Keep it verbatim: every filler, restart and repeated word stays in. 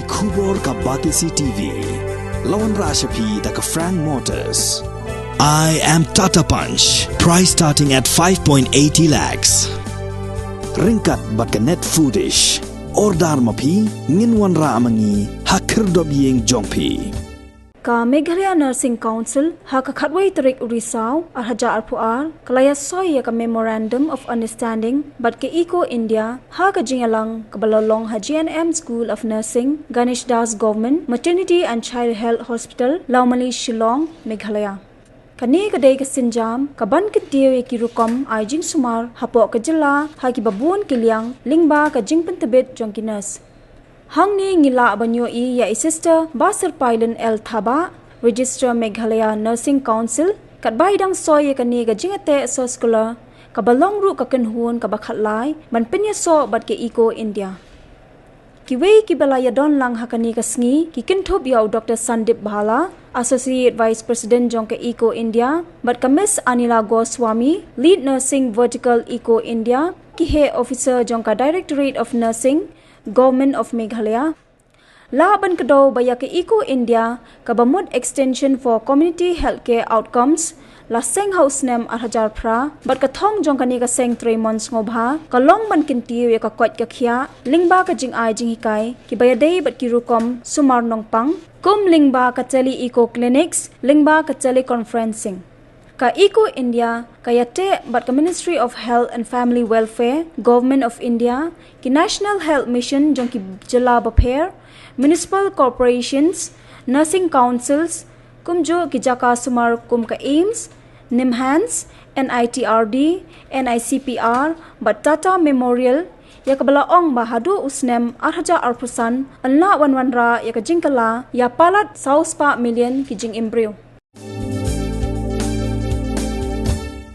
Khubor ka Batesi T V. Lawan Rashapi da ka Frank Motors. I am Tata Punch. Price starting at five point eighty lakhs. Ringkat bad ka Net Foodish. Order ma phi, ngin wanrah ma ngi ha khyrdop ïing jong phi. Ka Meghalaya Nursing Council ha ka khatwei tarik u Risaw ar hajar arphew ar ka la ïa soi ïa ka Memorandum of Understanding bad ka Eco India ha ka jingïalang kaba la long ha G N M School of Nursing, Ganesh Das Government Maternity and Child Health Hospital, Lawmali, Shillong, Meghalaya. Kane ka dei ka sienjam kaban kyntiew ïa ki rukom ai jingsumar hapoh ka jylla ha kiba bun ki liang lyngba ka jingpyntbit jong ki nurse. Hangne ngi lah ban ïohi ïa i Sister Basirpailun L Thabah, Registrar Meghalaya Nursing Council, katba i dang soi ïa kane ka jingïateh circular kaba long ruh ka kynhun kaba khatlai ban pynïasoh bad ka Eco India. Kiwei kiba la ïadon lang ha kane ka sngi ki kynthup ïa u Doctor Sandip Bhalla, Associate Vice President jong ka Eco India, bad ka Miss Anila Goswami, Lead Nursing Vertical Eco India, ki heh officer jong ka Directorate of Nursing, Government of Meghalaya. Lah ban kdew ba ïa ka Eco India kaba mut Extension for Community Healthcare Outcomes la seng ha u snem ar hajar phra, bad ka thong jong kane ka seng treimon sngewbha ka long ban kyntiew ïa ka koit ka khiah lyngba ka jingai jinghikai kiba ïadei bad ki rukom sumar nongpang, kum lyngba ka tele eco clinics, lyngba ka teleconferencing. Ka Eco India ka ïateh bad ka Ministry of Health and Family Welfare, Government of India, ki National Health Mission jong ki jylla bapher, municipal corporations, nursing councils, kumjuh ki jaka sumar kum ka AIIMS, NIMHANS, NITRD, NICPR bad Tata Memorial, ïa kaba la ong ba haduh u snem ar hajar arphew san yn lah wan wanrah ïa ka jingkylla ïa palat saw spah million ki jingim briew.